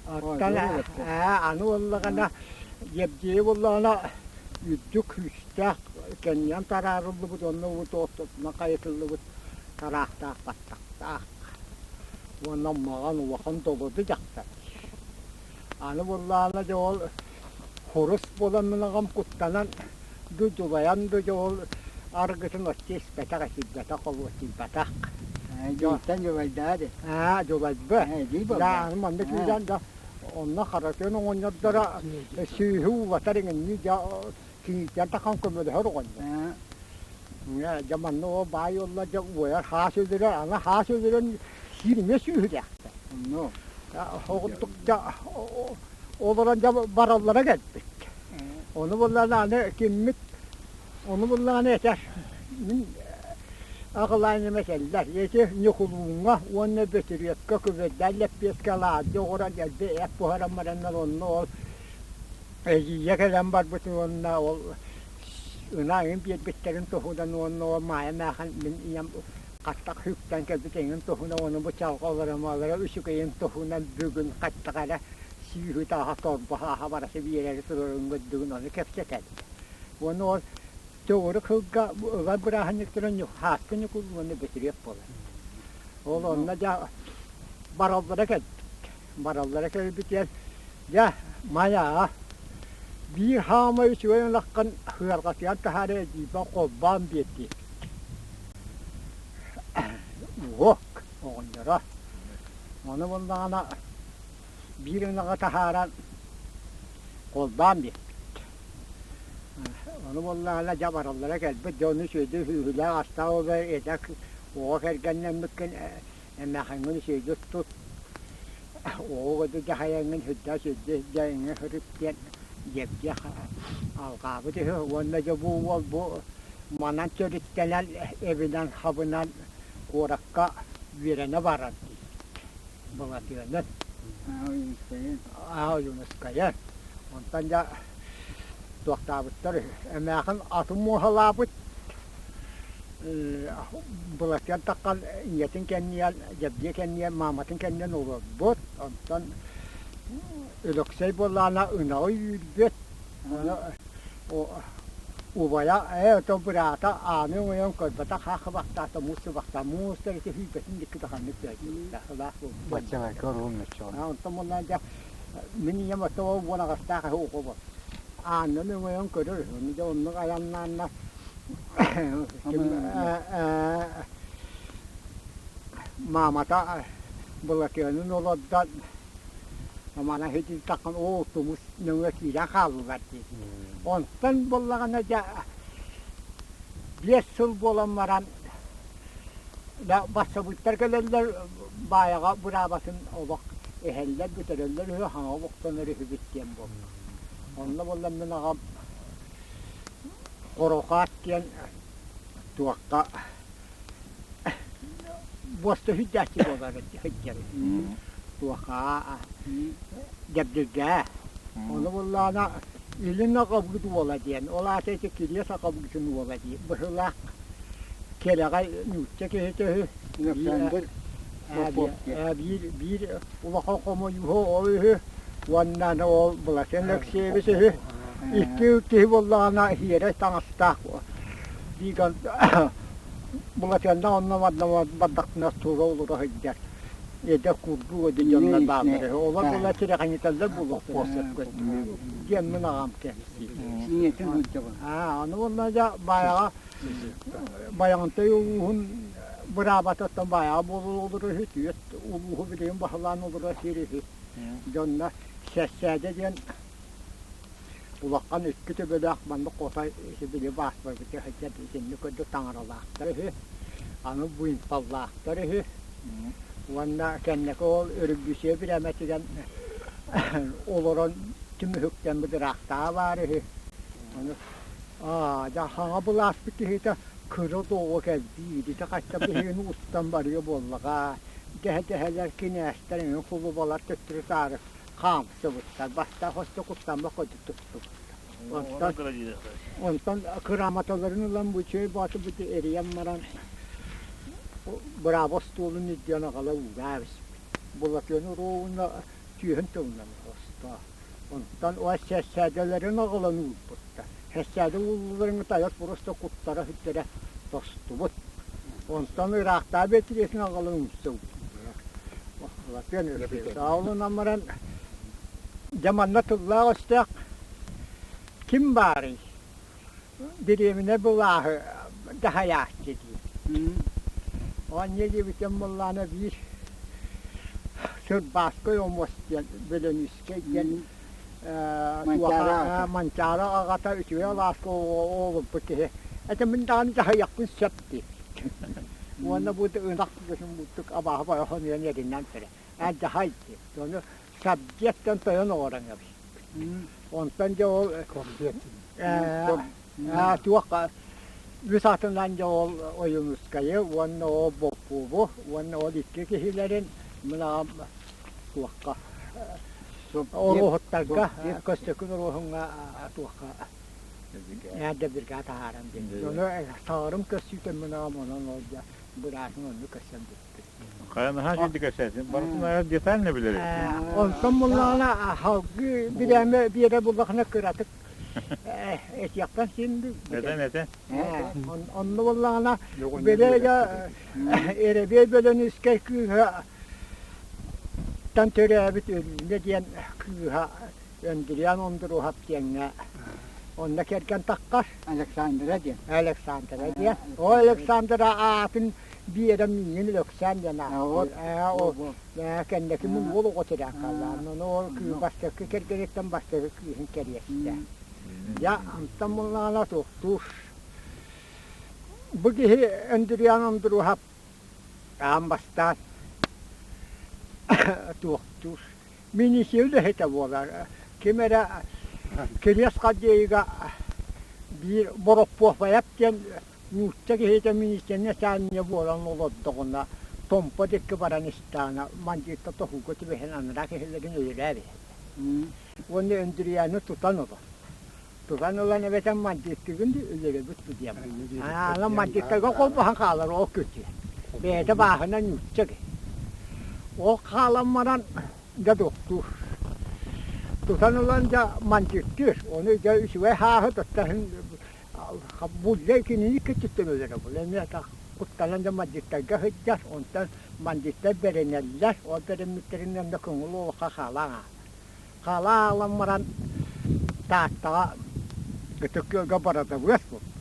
Оттон аны буоллаҕына, Дьэбдьиэй буоллаҕына үрдүк күүстээх кэннинэн тараарыллыбыт уонна уу ортотунан хайытыллыбыт тараахтаах баттахтаах. Уонна маҕан улахан долоду дьахтар. Аны буоллаҕына дьэ ол хурус буолан мин аҕам куттанан ду дьулайан ду дьэ ол арыгытын оччо испэтэх эсийбэтэх холуочуйбатах. Дьонтон дьулайдаа дии. Аа дьулайба. Да манна киирэн да онно харатыан оҕонньордоро сүүһү уулатар иҥиннии дьэ киниттэн тахан көмөлөһөр оҕонньор. Дьэ манна ол баай уолла дьэ уойар хаас өлөрөр, аны хаас өлөрөн сиир эмиэ сүүһүлээхтэр. Оҕурдук дьэ олорон дьэ бараллара кэлбит. Ону буллаҕына аны киммит ону буллаҕына этэр мин аҕалаан этэллэр ити Ньукулууҥҥа уонна Бөтүрүөпкэ күбүрдээн лэппиэскэ алаадьы оҕуран элбэ эт буһаран бараннар онно ол эдьиийэ кэлэн барбытын уонна ол Ынааҥын биэрбиттэрин туһунан уонна ол Маайа эмээхин мин ийэм хаттах үктэн кэлбит эҥин туһунан уонна бу чалҕа олоромоолоро үчүгэйин туһунан бүгүн хаттах эрэ сүүһү тааһа торбоһо аһа бараса биэрэри турарын көрдүгүн ону кэпсэтэн. Уонна ол төгүрүк сылга ылар бырааһынньыктарын Һааска Ньукул уонна Бөтүрүөп буолар. Ол онно дьэ бараллара кэлбит. Бараллара кэлбитигэр Дьэ, Майаа, биир хаамай үчүгэй ынаххын сыарҕатыгар таһаара эдьиийбэр холбоон биэрдиэхпит. Уһук оҕонньоро. Ону буллаҕына биир ынаҕы таһааран холбоон биэрбит. Ону буоллаҕына дьэ бараллара кэлбит дьону үчүгэйдик үһүлээх астаах олорор эдэр оҕо кэргэннэммиккин эмээхиҥҥин үчүгэйдик тут Оҕо дьаһайаҥҥын сүрдээх сирдьэ сырыт диэн дьэбдьиэх алҕаабыт үһү уонна дьэ бу уол бу манан төрүттэнэн эбинэн-хабынан Куоракка үөрэнэ барар дии Былатыанын. Аа Ойуунускайы. Онтон дьэ туохтаабыттар үһү. Эмээхин атын муоһалаабыт Былатыан таххан ийэтин кэннигэр, Дьэбдиэ кэннигэр, мааматын кэннигэр олорбут. Онтон Өлөксөй буоллаҕына ынаҕы үүрбүт. Ону убайа ээ ото быраата ааны оҥойон көрбөтөх хаах хабахтаата муус сыбахтаа муус тэрити сүүрбэтин дикки таханнык сылаас буолбут. Баччаларга оруун мөччөҕүн. Онтон буоллаҕына дьэ мин ийэм ото ол уон аҕыстаах эһэ оҕо ааннан өҥөйөн көрөр үһү. Дьэ оннук айаннаанна маамата Былатыанын олордон манан ситиитаххын оо тумус нөҥүө киирэн хааллылар дии. Онтон буоллаҕына дьэ 5 сыл буолан баран бассабыыттар кэлэллэр баайаҕа быраабатын олох эһэллэр бүтэрэллэр үһү хаҥа олохтонор үһүбүт диэн буолла. Онно буолла мин аҕам Хорохоот диэн туохха буоста сүүрдээччи буолар сылдьар туохха Дэбдиргээ. Ону буоллаҕына илин аҕабыт уола диэн, ол аата ити Кириэс аҕабытын уола дии быһыылаах кэрэҕэй нуучча киһитэ үһү. Александр Попов диэн. Биир биир улахан хомойууһу ол үһү уонна ол Былатыан Алексеевич үһү. Икки киһи буоллаҕына сиэрэй таҥастаах биир Былатыанна онно бардахтына тура олоро сылдьар эдэр курдук эдэр дьоннор бааллар үһү. Олор була тирэхинитэллэр буолуохтара сөпкө диэммин аҕам кэпсиир. Ийэтин сылдьабын. Аа, аны уонна дьэ Баайаҕа Байаҕантай улууһун быраабатыттан Баайаҕа буолан олорор үһү, түөрт улууһу билигин баһылаан олорор сир үһү. Дьонно Сэссээдэ диэн улахан икки төбөлөөх маннык хотой ити били бааспарбыта сылдьар итинник курдук таҥаралаахтар үһү. Аны буйунталлаахтар үһү. Уонна кэнники ол өрүллүсүйэ бирээмэтигэр олорон түмүһүктэн быдыраахтаа баар үһү. Ону Аа, дьэ хаҥа былааспыт киһитэ кыра оҕо кэлбиир, ити хачча биһигини устан барыа буоллаҕа. Дэһэ-дэһэлэр кинээстэр эҥин кулубалар төттөрү-таары хаамсыбыттар, бастаах өссө куттаммат курдук туттубуттар. Онтон, онтон кырааматаларын ылан бу үчүгэй боотурбут эрийэн баран быраабы остуолун үрдүнэн аҕала уураа эбиспит. Былатыан уруоуна түөһүн тылынан оҕосто. Онтон ол сэссээдэлэрин аҕалан уурбуттар. Сэссээдэ ууллуларын тайах просто куттара сүттэрэ тостубут. Онтон ыраахтаа бэтириэтин аҕалан умса Саалынан баран дьэ манна тыллаах өстөөх ким баарый? Дэриэбинэ былааһы дьаһайааччы дии. Оонньуу диэбитим буоллаҕына биир Сырбааскай омуос диэн Бөлөнүүскэй диэн Манчаары аҕата үчүгэй алааска олорбут киһи этэ мин даҕаны дьаһайыахпын сөп диэбит. Уонна бу ынах буттук абааһы бойо хонуйан эринэн турар. Ээ дьаһай диэбит. Ону Сабдиаттан тойон оҥорон эбит. Онтон дьэ ол туох үс атынан дьэ ол Ойуунускайы уонна ол Боппуобу уонна ол икки киһилэрин мин аҕам туохха оруоһуттарга Көстөкүн Оруоһуҥҥа туохха Дэбдиргэ таһааран биэрдэ. Ону саҕарым көссүүтэ мин аҕам онон ол дьэ быраатын оннук көссөн бүппүт. Хайа наһаа үчүгэй кэпсээтин. Барытын аҕа детально билэр эбит. Онтон буллаҕына салгыы бирээмэ биэрэ буллахына кыратык этиэхтэн син Этэн этэн. Онно буллаҕына били Эрэбиэй Бөлөнүүскэй кыыһа тан төрөөбүт Өлүүнэ диэн кыыһа Өндүрүөн Ондуруһап диэҥҥэ онно кэргэн таххар. Александра диэн. Александра диэн. Ол Александра аатын биэрэн миигин Өлөксөөн диэн ааттыыр. Ээ, кэнники мин уол оҕо тирээн хааллаҕым. Ону ол кыыс бастакы кэргэниттэн бастакы кыыһын кэриэстэ. Дьэ, онтон буллаҕына туохтуур. Бу киһи Өндүрүөн Ондуруһап аан бастаан туохтуур. Миниисийэ үлэһитэ буолар. Ким эрэ Кириэс Хадьыйыга биир Бороппуопайап диэн Нуучча киһитэ милициянньа саанньа буолан олордоҕуна, Томпо диэки баран истэҕинэ, мандьыытта тоһууга түбэһэн анараа киһилэрин өлөрөө эбит. Уонна Өндүрүйээни тутан ылар. Тутан ылан эбэтэр мандьыыттыгын да өлөрөбүт диэн. Аана мандьыыттарга холбоһон хаалар ол күтүө. Бэйэтэ бааһына нуучча киһи. Ол хаалан баран дьэ тохтуур. Тутан ылан дьэ мандьыыттыыр. Ону дьэ үчүгэй хааһы туттаһын Буллай кинини кытта өлөрө бул эмиэ куттанан да мандьыттарга сылдьар, онтон мандьыттар бэринэллэр, ол бэриммиттэрин онно көҥүл олоххо хаалан аалар. Хаалан баран Тааттаҕа Ытык Күөлгэ барадабыас буолбут.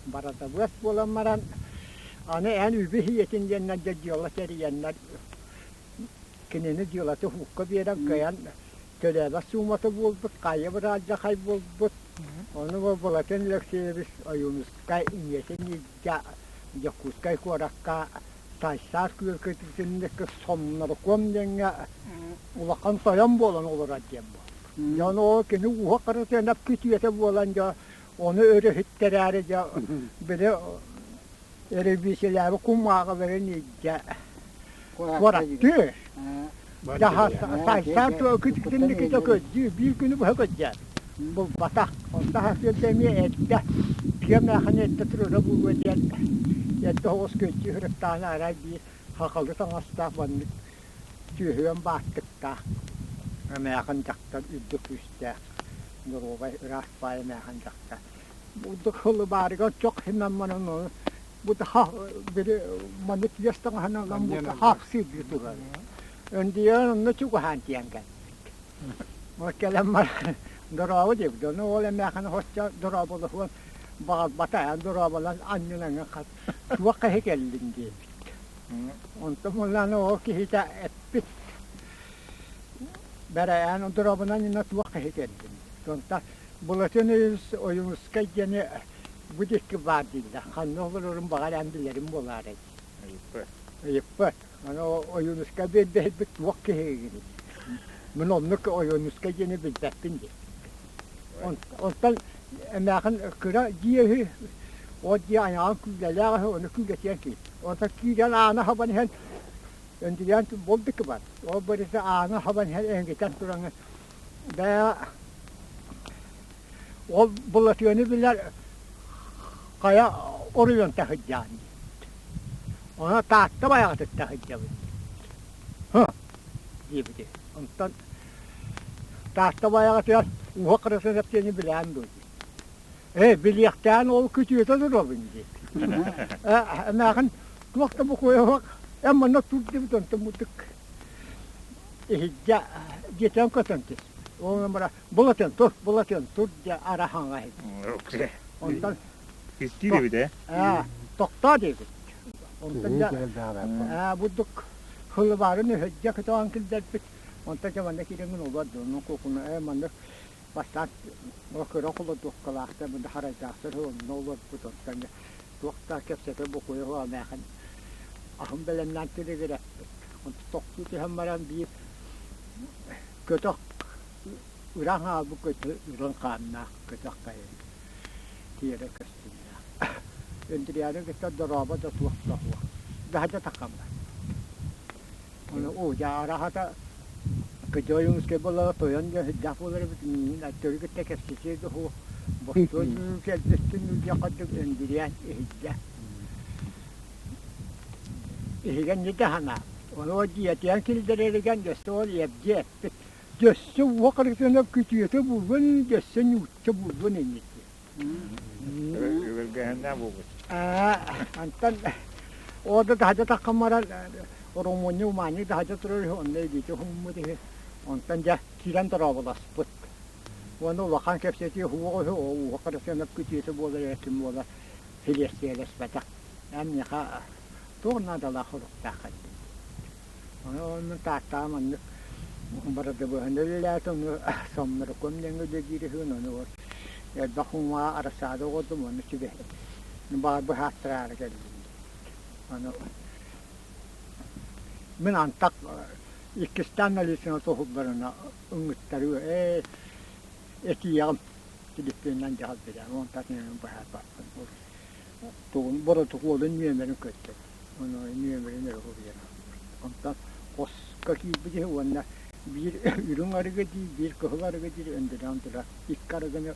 Барадабыас буолан баран аны эн үбү ийэтин диэннэр дьэ дьыала тэрийэннэр кинини дьыалаты уһукка биэрэн кыайан төлөөбөт суумата буолбут, хайа быраалдьахай буолбут. Ону Былатын Алексеевич Ойуунускай ийэтин илдьэ Дьокуускай куоракка Сайсаар күөл кытыытын Сомнорком диэҥҥэ улахан тойон буолан олорор диэн буолбут. Дьон ол кини уһа харытыанап күтүөтэ буолан дьэ ону өрүһүттэрээри дьэ били Эребиисэлээби кумааҕыларын илдьэ куораттыы. Сайсаар күтүктүннүкүтэ көрдүү, биир күнү быһа көрдөөбүт. Булбатах. Онто сарсыарда эмиэ эрдэ, тыа мээхини эрдэ турара буолуо диэн эрдэ оҕус көрдүү сырыттаҕына арай биир хахалы таҥастаах маннык түөһүөн бааттыктаах эмээхин дьахтар үрдүк күүстээх, доруобай ыраас баай эмээхин дьахтар Бурдук сылыбаарыгар чох химэн манан ону бу били маннык тиэс таҥаһынан ылан бу хаапсыырдыы турар. Өндүйэн онно чугаһаан тиийэн кэлбит. Ол кэлэн баран дорообо диэбит. Ону ол эмээхин хосчо дорооболоһуон баҕарбата эн дорооболон анньынаҥҥын хат туох киһи кэллиҥ диэбит. Онтон муллааны ол киһитэ эппит бэрээн дорообонон инна туох киһи кэллиҥ. Онтон Былатын Ойуунускай диэни бу диэки баар дииллэр. Ханна олорорун баҕар эн билэрим буолаарай? Ыйыппат. Ыйыппат. Аны Ойуунускай биэрбэһирбит туох киһигиний? Мин оннук Ойуунускай диэни билбэппин диэбит. Онтон эмээхин кыра дьиэ үһү, ол дьиэ айаҕын күүлэлээх үһү, ону күүлэтиэн киир. Онтон киирэн ааны хабан иһэн Өндүлээн болдук бар. Ол барыта ааны хабан иһэн эҥгитэн тураҥҥын Бээ, ол Былатыаны билэр хайа оройуон таһырдьаан диэбит. Ону Таатта байаҕатыттан сылдьабын диэбит. диэбити. Онтон Таатта байаҕатыгар уһа кырасыап диэни билээн дуо диэбит. Ээ, билиэхтээн ол күтүөтэ олоробун диэбит. Ээ, эмээхин туох да бокуойа суох, эн манна тур диэбит, онтон мутук иһирдьэ дьиэтэн көтөн түспүт. Ол бара булатын тур, булатын тур дьэ араһаҥа иһит. Онтон Кистиир эбит ээ. Аа, тохтоо диэбит. Онтон дьэ аа бурдук хылыбаарын өһөддьэ көтөҕөн киллэрбит. Онтон дьэ манна киирэҥҥин олор дьонун куукуна ээ маннык бастаан кыра холодуоккалаахтар мында харайдаахтар онно олорбут онтон дьэ туох да кэпсэтэ бокуйа эмээхин аһын бэлэмнээн тилигирэппит. Онтон тохтуу түһэн баран биир көтөх ыран хаалбыт көтө үрүҥ хааннаах көтөх хайа тиэрэ көстүмнээх. Өндүрүйээни кытта дорообо да туох да суох. Даһадьа таххан бар. Ону оо дьэ араһата Кыдьойуҥскай буолара тойон дьэ сыдьаах буолар эбит миигин аттары кытта кэпсэтиэ да суох бостуой кэлбиттин диэх курдук Өндүрүйээн иһийдэ. Иһигэн ньыда санаабыт. Ону дьиэтигэр киллэрэригэр өссө ол иэбдьи эппит. Дьөссө уох арытынан күтүөтэ булуон, дьөссө ньуучча булуон инники. Үгүргэһиннээх буолбут. Аа, антан ода таһдьа таххан баран Румыния умаанньык таһдьа турар үһү, онно илиитэ уһуммут үһү. Онтон дьэ киирэн дорооболоспут. Уонна улахан кэпсэтии уһуох үһү, ол уһуох арытынан күтүөтэ буолар эрэ буолар силиэстийэлэспэтэх. Эн миэхэ туох наадалаах соруктааххын Ону онно Тааттаҕа маннык бырадыбыһын үлэлээтэ, ону Сомнорукум диэн үлэлиир үһүн, ону вот элбэх уҥуоҕа арассаада оҕордум, ону сүбэһин баҕар быһааттараары кэллим Ону мин антах иккистээн наличнай тоһулларына ыҥыттарыы ээ этиэҕим телефонунан дьаһал бирэм, онтон быһаарбаппын. Тугун боротокуолун нүөмэрин көрдө. Ону нүөмэрин өрө суруйан Онтон хоско киирбит үһү уонна биир үрүҥ арыгы диир, биир кыһыл арыгы диир өндөлөөн турар. Икки арыгыны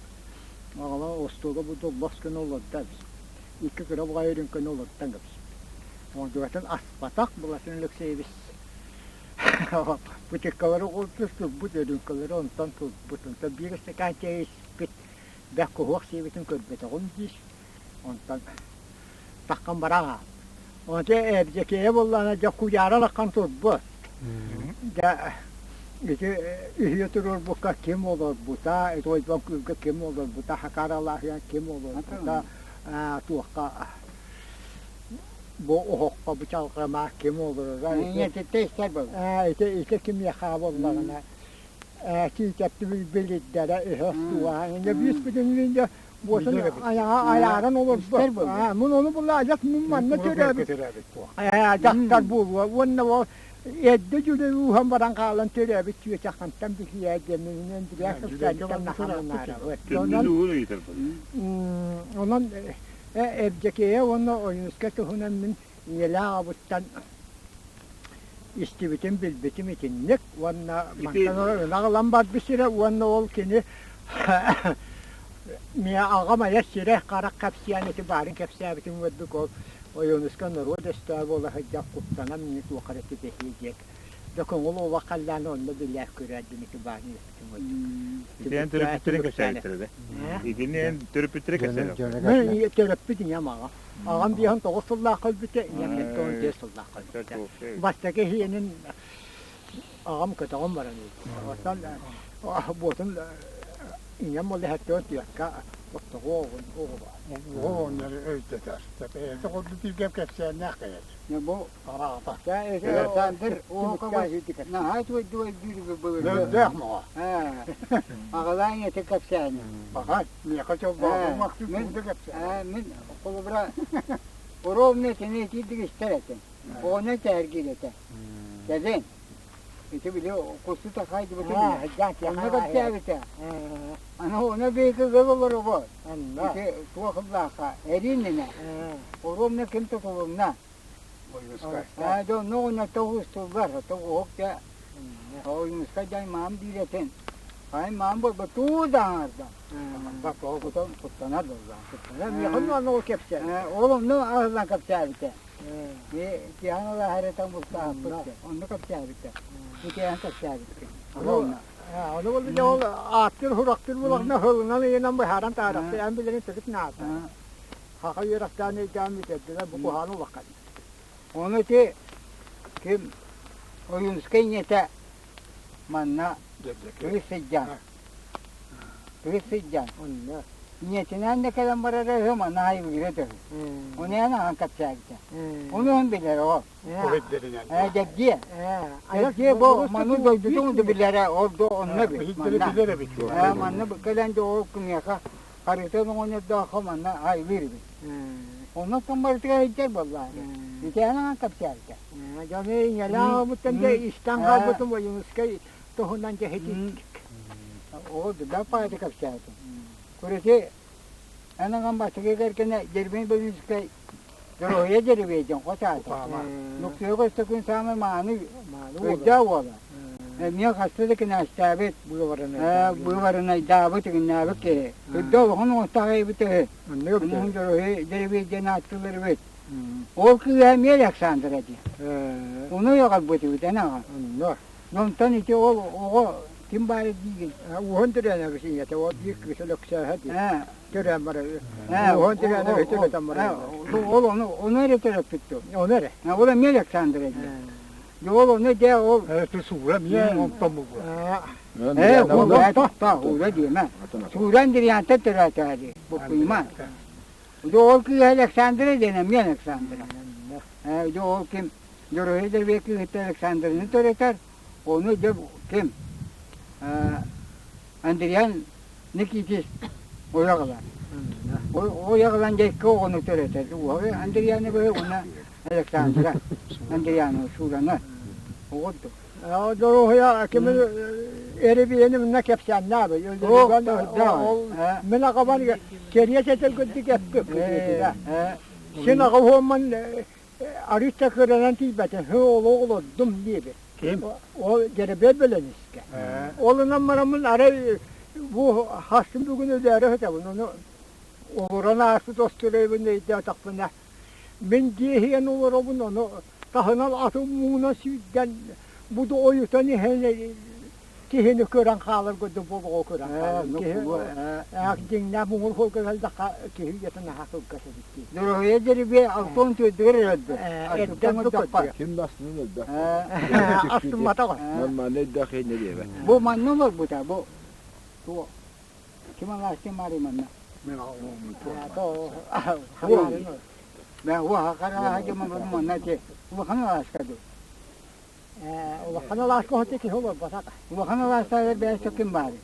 аҕала остуолга бу доллос гына олордо эбит. Икки кыра баҕайы үрүҥкэни олордон кэбиспит. Оҥордугатын аспатах Былатын Алексеевич бутыркалары турбут, үрүҥкэлэри онтон турбут. Онтон биир ыстакаан чэй испит, бэх куһуох сиэбитин көрбөтөҕүм диир. Онтон таххан баран хаалбыт. Онто Эбдьэкиэйэ буоллаҕына дьэ куйаара лаххан турбут. Дьэ ити үһүө туруорбукка ким олорбута, ити ойбон кыылга ким олорбута, Хакаралаахыйан ким олорбута, туохха бу оһоххо бу чалҕамаа ким олороро ити ити кимиэхэ буоллаҕына киитэпти билирдэрэ өһөх туоһа инде биис бүтүннүүн дьэ буотун айаҕа айааран олорбут мун ону булла адьас мун манна төрөөбүт дьахтар буолуо уонна ол эрдэ дьүлэй ууһан баран хаалан төрөөбүт чүөчэххантан билиэ диэн билээ наһаа онон Эбдьэкиэйэ уонна Ойуунускай туһунан мин ийэлээх аҕабыттан истибитим, билбитим итинник уонна мантан ынах ылан барбыт сирэ уонна ол кини миэ аҕам айар сирэ харах кэпсээн ити баарын кэпсээбитим курдук ол Ойуунускай норуот өстөөх буола сылдьан куттанан мин туохха эрэ түбэһиэ диэк дьэ көҥүл олох халлааны онно билээ көрөөдүм ити баарын Ити эн төрөппүттэрин кэпсээбиттэрэ да? Итини эн төрөппүттэрэ кэпсээбиттэрэ? Мин төрөппүт ийэм аҕам. Аҕам 59 сыллаахха өлбүтэ, ийэм 75 сыллаахха өлбүтэ. Бастакы иһиэнин аҕам көтөҕөн баран өлбүтэ. Оттон буотун ийэм ол 74-кэ оттоҕу оҕолор. Оҕо оҕонньору өйдөтөр. Бэйэтэ курдук бииргэ кэпсээннээх кэлэр. Бу Араата. Александр наһаа үчүгэйдик өйдүүр былыргы. Өйдөөх моҕо. Аҕалаан ити кэпсээни. Баҕар, миэхэ чолбоохун махсыт курдук кэпсээн. Мин холобура ровно итини итиирдик истэр этим. Оҕону тэһэргиир этэ. Кэлин ити били кусту тахайдыбытын онно кэпсээбитэ. Аны ону биһиги ыал олоробут. Ити туох ыллаахха эрииннинэ. Оруомна ким тутулунна. Ээ, дьэ онно оҕонньотто уһустуллар, ото уһук дьэ ойуунускай дьай маам диир этин. Ай маам буолба туу да аҥарда. Кутан куттанар буолла. Куттанар. Миэхэ онно ол кэпсээн. Ол онно аһыллан кэпсээбитэ. Киһан ылаһарытан бултааппыт. Онно кэпсээбитэ. Итиэн кэпсээбитэ. Ону Ону ол дьэ ол ааттыыр сурахтыыр булахна сылынан ыйынан быһааран таарахты эн билэрин төрүт наада. Хаха үөрэхтээн өйдөөн бүтэрдилэр бу куһаҕан улахан. Ону ити ким Ойуунускай ийэтэ манна кыыс сылдьан кыыс сылдьан Онно ийэтинээн да кэлэн барара үһү манна хайбыыра да үһү. Ону эн ахан кэпсээбитэ. Ону эн билэр оҕо. Ээ дьэгдьиэ. Дьэгдьиэ бу ману дойдутун да билэрэ ол да онно бит. Билэр эбит. Манна кэлэн да ол кимиэхэ Харытын оҕонньордооххо манна айлыыр эбит. Онно барытыгар илдьэр буоллаҕа. Итиэнэ аҥан кэпсээбитэ. Дьону ийэлээх дьэ истэн хаалбытым Ойуунускай туһунан дьэ иһитик. Ол да паайда кэпсээтим. Курити эн аҕам бастакы кэргэнэ Дербин Бөлүүнскэй Дороһуйа Дербей диэн хос аата. Нуктуйа көстөкүн саамай мааны өйдөөх уола. Эмиэ хаста да кинээстээбит, быыбарынайдаабыт, игиннээбит киһи. Үрдэ олохон оҥостоох эбит үһү. Онуһун Дороһуй Дербей диэн ааттыыллар эбит. Ол кыыһа эмиэ Александра диэн. Ону өҕөлбүт эбит эн аҕам. Онтон ити ол оҕо ким баара диигин? Уһун төрөөнөбүс ийэтэ, ол биир кыыс Өлөксөөһө дии. Төрөөн барар. Уһун төрөөнөбүс төрөтөн барар. Ол ону ону эрэ төрөппүт дуо? Ону эрэ. Ол эмиэ Александра диэн. Ол ону дьэ ол Суура эмиэ онтон булгу. Ээ, уура тохтоо, уура диэмэ. Сууран Дриантан төрөөтөө дии, буккуйума. Дьэ ол кыыһа Александра диэн эмиэ Александра. Ээ, дьэ ол ким Дьоруойа Дэрбиэ кыыһыттан Александраны төрөтөр, ону дьэ ким Андриан Никитич ойох ылар. Ойох ылан дьэ икки оҕону төрөтөр. Андрианы быһы уонна Александра Андрианова Шураны оҕордук. Доруоһуйа кими эрибиэни мына кэпсээннээбэ. Мин аҕабар кэриэс этэргүддүк эппит Син аҕа уһуомман арыычча кыранан тиийбэтэ һы олох олордум диэбит. Ол дьэрэбиэл бэлэнискэ. Олунан бараммын арай бу хастым бүгүн өлөөрө сытабын. Ону олорон ааспыт остуруйбун өйдөөтөхпүнэ мин дьиэ иһигэр олоробун ону таһынан атын муҥунан сүүрдэн бу да ойутан иһэн киһини көрөн хаалар курдук болоҕу көрөн хаалар киһи дьиҥнээх муҥур суолга кэллэххэ киһи үйэтэ наһаа кылгас эбит дии. Доруобуйа дьэрибиэ алтон түөрдүгэр эрэлбэ. Эрдэн көрдөххө. Ким да астынан элбэх. Астымматаҕа. Нормально өйдөөх иһиннэ диэбэ. Бу манна олорбута бу туох ким алаастын маары манна. Мен оҕум Улахан алааска дуу? Улахан алааска хоту киһи олорботох. Улахан алаастарыгар бэйэ ким баарый?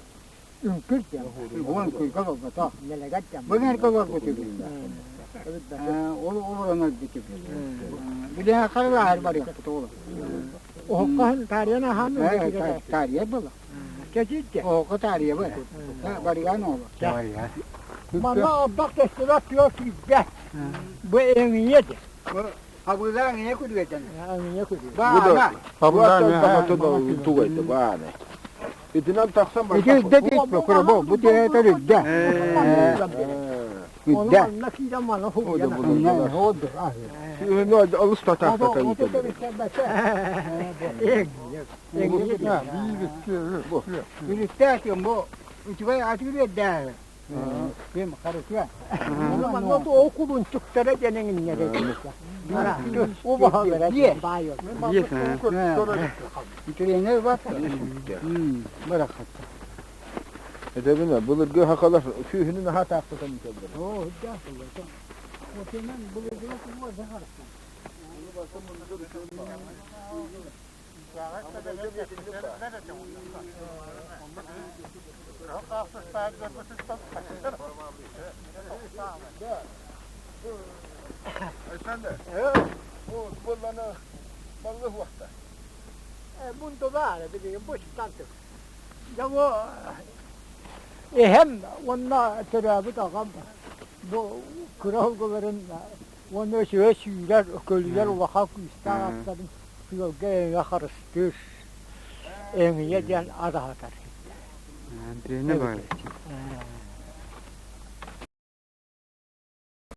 Үҥкүр диэн. Уон үҥкүргэ олорботох. Нэлэгэр диэн. Бу эргэ олорбут үһү. Ол олорон өлбүт үһү. Билиһэ харылааһар барыахпыт оҕолор. Оһоххо таарыйан аһаан Таарыйар буолла. Кэчиитте. Оһоххо таарыйа бар. Барыгаан оҕолор. Манна ордох көстүбэт тыа киирбэт. Бу эҥийэ де. Хабылаан ийэ күлүгэтэн. Эҥийэ күлүгэ. Баана. Хабылаан тугайда баана. Итинэн тахсан Ити үрдэ тиит бу бу театр үрдэ. Үрдэ. Манна киирэн мана хуйана. Олус татаахта Үрүттээх бу үчүгэй атыыр эрдээҕи. Ким харытыа. Манна ол кулунчуктара диэн эҥиннэрэ. Убаһалара баай Тренер бар. Барахатта. Этэбин былыргы хакалар сүүһүнүн аха таахтатан үтэллэр. Оо, үрдээх булла. Отынан былыргы кулуа захарсан. Эһэм уонна төрөөбүт аҕам бу кыра сылгыларын уонна үчүгэй сүүрэр, көлүйэр улахан күүстээх аттарын тыалга эҥэ харыстыыр, эҥийэ диэн адаһатар. Тренер баар.